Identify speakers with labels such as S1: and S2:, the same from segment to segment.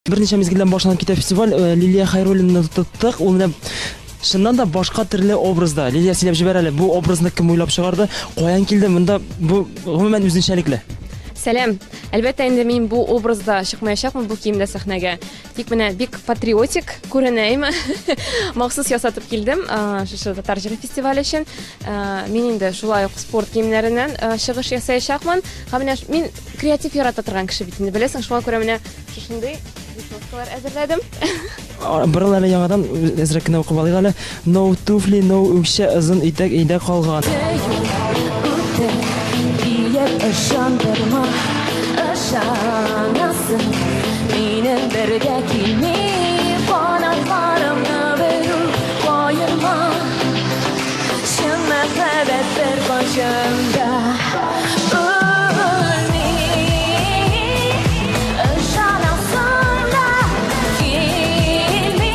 S1: Берничә мизгелдән башланып китә фестиваль. Э, Лилия Хайруллинаны тоттык. Ул менә чыннан да башка төрле образда. Лилия, сөйләп җибәр әле, бу образны кем уйлап чыгарды? Каян килде? Монда бу гомумән үзенчәлекле.
S2: Сәлам. Әлбәттә инде мин бу образда чыкмаячакмын бу киемдә сәхнәгә. Тик менә бик патриотик күренә име. Махсус ясатып килдем, шушы татар җыры фестивале өчен. Мин инде шулай ук спорт киемнәреннән чыгыш ясаячакмын. Һәм менә мин креатив ярата торган кеше бит инде, беләсең, шуңа күрә менә шушындый прическалар әзерләдем.
S1: Борыл әле яңадан, әзрәк кенә укып алыйк әле. No туфли, no үкчә, озын итәк өйдә калган.
S3: Ышандырма, ышанасың, минем бергә килми, канатларымны берүк каерма. Чын мәхәббәт беркайчан да үлми. Ышанасың да килми,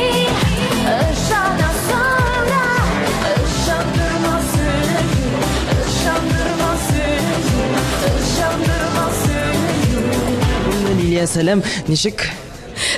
S3: ышанасың да, ышандырма сөю, ышандырма сөю, ышандырма сөю.
S1: Лилия, сәлам, ничек?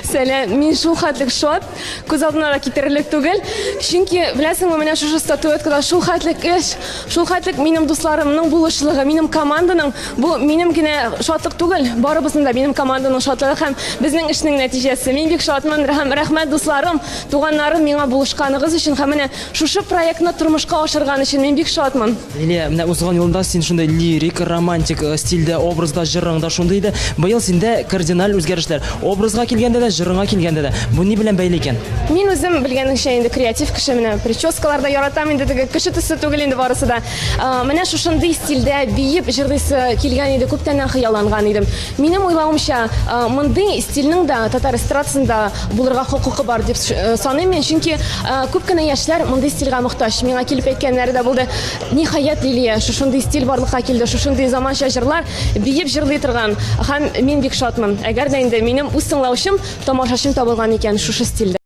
S2: Сәлам, мин шул хәтлек шат, күз алдына да китерерлек түгел. Чөнки, беләсеңме, менә шушы статуэткада шул хәтлек эш, шул хәтлек минем дусларымның булышлыгы, минем команданың, бу минем генә шатлык түгел, барыбызның да минем команданың шатлыгы һәм безнең эшнең нәтиҗәсе. Мин бик шатмын һәм рәхмәт дусларым, туганнарым миңа булышканыгыз өчен һәм менә шушы проектны тормышка ашырган өчен мин бик шатмын.
S1: Лилия, менә узган елда син шундый лирик, романтик э, стильдә, образда җырың да шундый иде. Быел синдә кардиналь үзгәрешләр. Образга килгәндә дә, җырыңа килгәндә дә. Бу ни белән бәйле икән?
S2: Мин үзем белгәнеңчә инде креатив кеше, менә прическалар да яратам инде, теге кеше төсе түгел инде барысы да. Менә шушындый стильдә биеп җырлыйсы килгән иде, күптәннән хыялланган идем. Минем уйлавымча, мондый стильнең дә татар эстрадасында булырга хокукы бар дип саныйм мин, чөнки күп кенә яшьләр мондый стильгә мохтаҗ. Миңа килеп әйткәннәре дә булды. Ниһаять, Лилия, шушындый стиль барлыкка килде, шушындый заманча җырлар биеп җырлый торган. Һәм мин бик шатмын. Әгәр дә инде минем үз тыңлаучым, тамашачым табылган икән шушы стильдә.